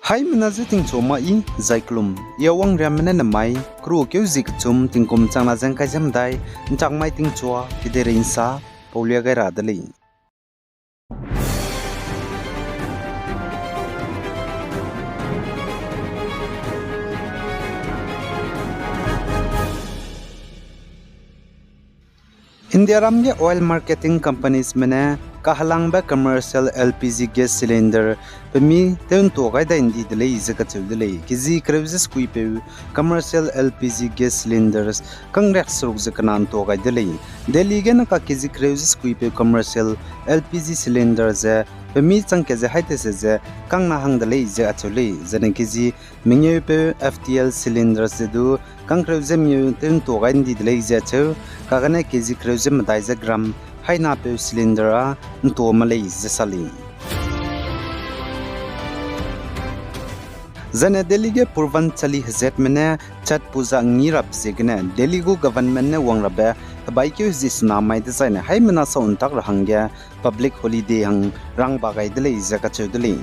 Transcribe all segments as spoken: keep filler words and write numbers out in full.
Haimena je tingchua ma i, zai kelum, i a wangriamme ne nemai, keru keu zi kechum, tingkum changna ze ngkai ze medai, nchak mai tingchua, kedeirei nsa, paulia gai ra de lei. Indiaram ge oil marketing companiesme ne kahelangbe commercial L P G gas cylinder pemi tew ntua gai dai ndi de lei ze kacheu de lei. Kezi kereu ze sekuipeu commercial L P G gas cylinders kangriak seruk ze kena ntua gai de lei. Delhi gene ka kezi kereu ze sekuipeu commercial L P G cylinder ze pemi chang kat ze haitese ze kangna hang de lei ze acheu lei. Zene kezi mengeupeu F T L cylinders ze du kangkereu ze mengeu tew ntua gai ndi de lei ze acheu, kagane kezi kereu ze medai ze gram hainapeu cylinder â ntua me lei ze sa lei. Zene Delhi ge Purvanchali hezatme ne Chhath Puja ngi rap ziegene Delhi gu government ne wang rabe hebaikeu hezie sena mai dezaine haimena sau ntak ra hangge public holiday hang rangba gai de lei ze kacheu de lei.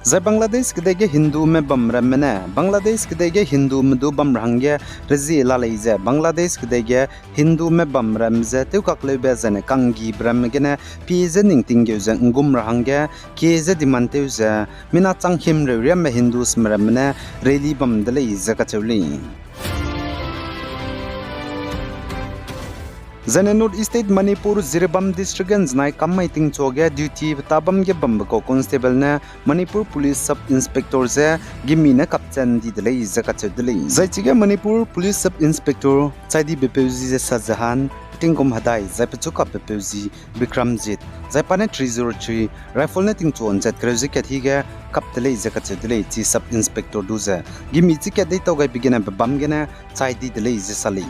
Zai Bangladesh kedei ge Hindume bamramme ne, Bangladesh kedei ge Hindume du bam ra hangge rezie la lei ze, Bangladesh kedei ge Hindume bamram ze tewkakleube zaine kanggibe ramme gene pie ze ning tinggeu ze nggum ra hangge kie ze demand tew ze, mina chang himreu riamme Hindusme ramme ne rally bam de lei ze kacheu lei. Zene North East State Manipur Jiribam District ge nzenai kam mai tingchua ge duty peta bam ge bambe kau constable ne Manipur Police Sub Inspector ze gimi ne kapchat ndi de lei ze kacheu de lei. Zai chige Manipur Police Sub Inspector chai dibe peu zi ze Shah Jahan, tingkum hedai, zai pechu kapbe peu zi Bikramjit, zai pa ne three zero three rifle ne tingchua nchat kereu ze kat hi ge kap de lei ze kacheu de lei. Chi Sub Inspector du ze gimi chi kat deitau gaibe gene bebam gene chai di de lei ze sa lei.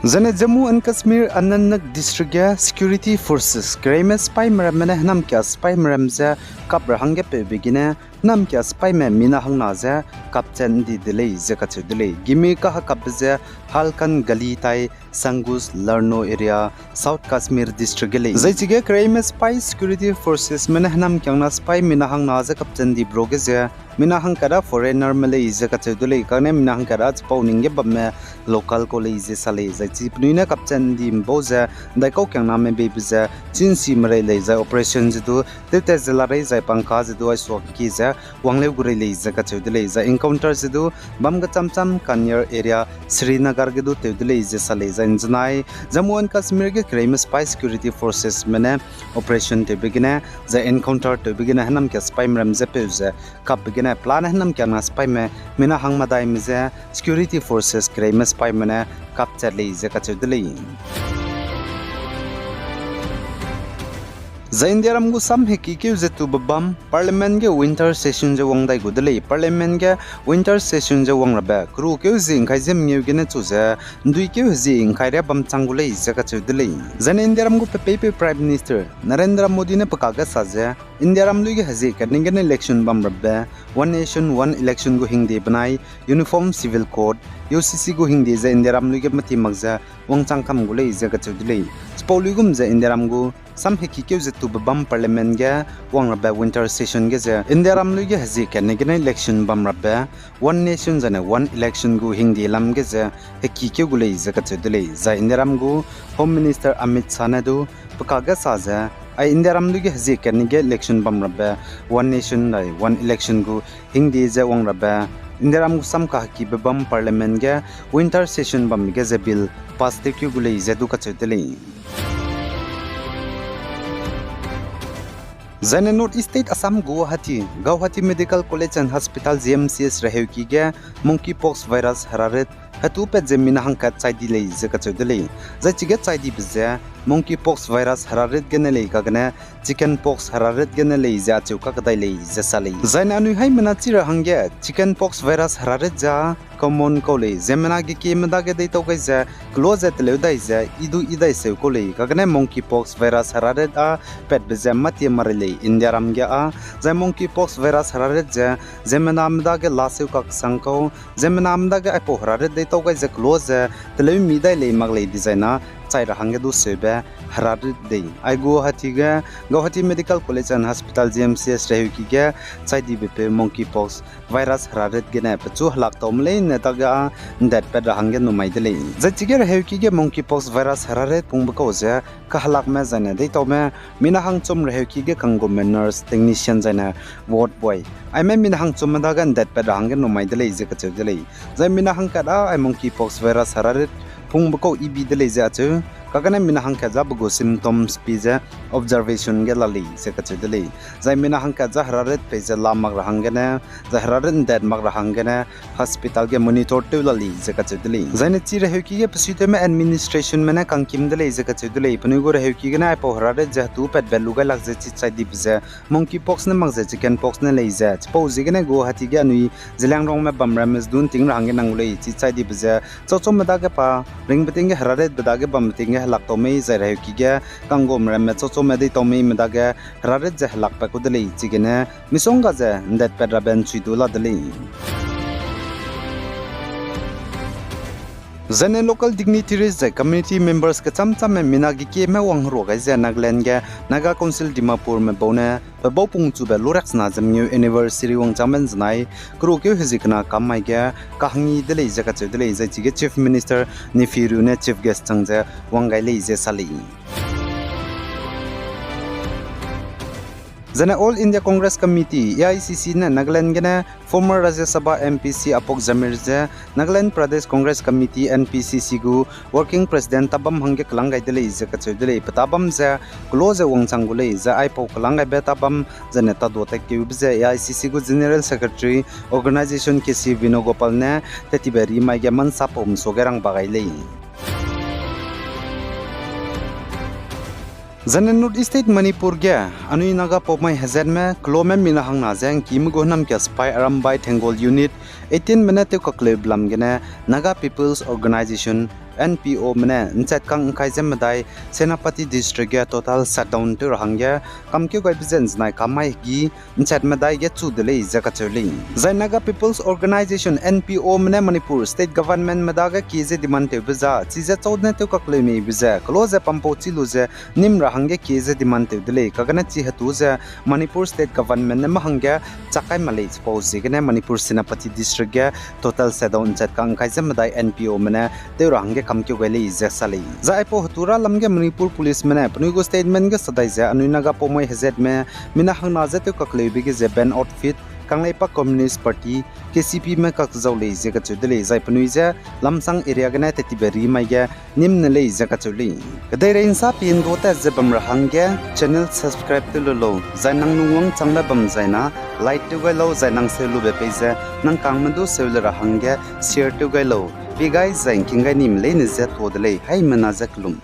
Zene Jammu and Kashmir Anantnag District ge security forces kereime sipaime ramme ne hênamkia sipaime ram ze kap ra hangge peube gene hênamkia sipaime mina hangna ze kapchat ndi de lei ze kacheu de lei. Gimi kahekapbe ze Halkan Gali tai Sangus Larno area, South Kashmir District ge lei. Zai chige kereime sipai security forcesme ne hênamkiangna sipai mina hangna ze kapchat ndi bro ge ze mina hangkat â foreignerme lei ze kacheu de lei, kane mina hangkat â chipau ning ge bamme local kau lei ze sa lei. Zai chi penui ne kapchat ndi mbau ze ndaikau kiangname beibe ze chinsi merei lei, zai operation ze du tewtat ze la rei, zai pangka ze du aisuaki ze wangleu gu rei lei ze kacheu de lei. Zai encounter ze du bam gecham cham Kanyar area Srinagar ge du tew de lei ze sa lei. Zai nzenai Jammu and Kashmir ge kereime sipai security forcesme ne operation tewbe gene, zai encounter tewbe gene hênamkia sipaime ram ze peu ze kapbe gene pelane hênamkiangna sipaime mina hang medaime ze security forces kereime sipaime ne kapchat lei ze kacheu de lei. Zai Indiaram gu sam hekikeu ze tube bam Parliament ge winter session ze wang dai gu de lei. Parliament ge winter session ze wang rabe kerukeu hezie ngkai ze mengeu gene chu ze nduikeu hezie ngkai ria bam chang gu lei ze kacheu de lei. Zai ne Indiaram gu pepeipeu Prime Minister Narendra Modi ne pe kage sa ze Indiaram lui ge hezie katne gene election bam rabe One Nation One Election gu hingde benai Uniform Civil Code, U C C gu hingde ze Indiaram lui ge meti mak ze wangchang kam gu lei ze kacheu de lei. Chipau luigum ze Indiaram gu sam hekikeu ze tube bam Parliament ge wang rabe winter session ge ze Indiaram lui ge hezie katne gene election bam rabe One Nation zane One Election gu hingde lam ge ze hekikeu gu lei ze kacheu de lei. Zai Indiaram gu Home Minister Amit Shah ne du pe kage sa ze, ai Indiaram lui ge hezie katne ge election bam rabe One Nation zai One Election gu hingde ze wang rabe Indiaram gu sam kahekibe bam Parliament ge winter session bam ge ze bill pass tewkeu gu lei ze du kacheu de lei. Zai ne North East State Assam Guwahati, Guwahati Medical College and Hospital, G M C H reheuki ge monkeypox virus herarit hetupat ze mina hangkat chai di lei ze kacheu de lei. Zai chige chai dibe ze monkeypox virus herarit gene lei kagene chickenpox herarit gene lei ze acheu kakdai lei ze sa lei. Zai ne anui haimena chi ra hangge chickenpox virus herarit ze common kau lei, ziemmena gekieme dage deitau gai ze kelo ze teleu dai ze i du i dai seu kau lei, kagene monkeypox virus herarit â patbe ze matie marei lei Indiaram ge â, zai monkeypox virus herarit ze ziemmename dage la seu kaksang kau, ziemmename dage aipau herarit deitau gai ze kelo ze teleu mi dai lei mak lei dizai na chai ra hangge du seube herarit dei. Ai Guwahati ge, Guwahati Medical College and Hospital, G M C H reheuki ge chai dibe peu monkeypox virus herarit gene pechu helak taume leine dage â ndatpat ra hangge numai de lei. Zai chige reheuki ge monkeypox virus herarit pungbe kau ze kahelakme zaine deitaume, mina hangchum reheuki ge kanggume nurse, technician zaine ward boy, aime mina hangchumme dage ndatpat ra hangge numai de lei ze kacheu de lei. Zai mina hangkat â ai monkeypox virus herarit pungbe kau ibi de lei ze acheu, kagane mina hangkat za pe gu symptoms pi ze observation ge la lei ze kacheu de lei. Zai mina hangkat za herarit pei ze la mak ra hanggene, zai herarit ndat mak ra hanggene, hospital ge monitor tew la lei ze kacheu de lei. Zaine chi reheuki ge pesuitewme administrationme ne kangkim de lei ze kacheu de lei. Penui gu reheuki gene aipau herarit ze hetu patbe lu gai lak ze chi chai dibe ze monkeypox ne mak ze chickenpox ne lei ze. Chipau ziegene Guwahati ge anui Zeliangrongme bamramme ze du nting ra hangge nang gu lei chi chai dibe ze. Chauchaume dage pa ringbe ting ge heraritbe dage bambe ting ge helak tau mei zai reheuki ge kanggume ramme chauchaume deitau meime dage herarit ze helakpat ku de lei chigene misongga ze ndatpat rabe nchui du la de lei. Zaine local dignitaries zai community members kecham chamme mina gekieme wangherua gai ze Nagaland ge Naga Council Dimapurme bau ne pe bau pungchube luriaksena ze mengeu anniversary wangchangbe nzenai kerukeu hezie kena kam mai ge kahangi de lei ze kacheu de lei, zai chige Chief Minister Neiphiu Rio ne chief guest chang ze wang gai lei ze sa lei. Zaine All India Congress Committee, A I C C ne Nagaland gene former Rajya Sabha M P C Apok Jamir ze Nagaland Pradesh Congress Committee, N P C C gu working president tabam hangge kelang gai de lei ze kacheu de lei. Pe tabam ze kelo ze wangchang gu lei, zai aipau kelang gaibe tabam zaine tadu tatkeube ze A I C C gu General Secretary Organisation K C Venugopal ne tetibe rimai ge mansa pau mesuage rangba gai lei. Zaine North East State Manipur ge anui Naga pau mai hezatme kelome mina hangna ze ngkime gu hênam kia sipai Arambai Tenggol Unit eighteenme ne tewkakleu belam gene Naga People's Organisation, N P Ome ne nchatkang ngkai ze medai Senapati District ge total shutdown tew ra hangge kamkeu gaibe ze nzenai kam mai hegî nchat medai ge chu de lei ze kacheu lei. Zai Naga People's Organisation, N P Ome ne Manipur State Governmentme dage kie ze demand tewbe za chize chau ne tewkakleumibe ze kelo ze pampau chi lu ze nîm ra hangge kie ze demand tew de lei. Kagane chi hetu ze Manipur State Government ne mâ hangge chak kai ma lei. Chipau ziegene Manipur Senapati District ge total shutdown nchatkang ngkai ze medai N P Ome ne tew ra hangge kamkeu gai lei ze sa lei. Zai aipau hetu ra lam ge Manipur Policeme ne penui gu statement ge sa dai ze anui Naga pau mai hezatme mina hangna ze tewkakleube ge ze banned outfit, Kangleipak Communist Party, K C Pme kakzau lei ze kacheu de lei, zai penui ze Lamsang area gene tetibe rimai ge nîm ne lei ze kacheu lei. Kedeirei nsa pindua tat ze bam ra hangge channel subscribe tew lu lau, zai nang lungwangchangbe bam zaina like tew gai lau, zai nang seu lube pei ze nang kangme du seu le ra hangge share tew gai lau. Pie gai zai ngking gai nime leine ze tuâ de lei, haimena ze kelum.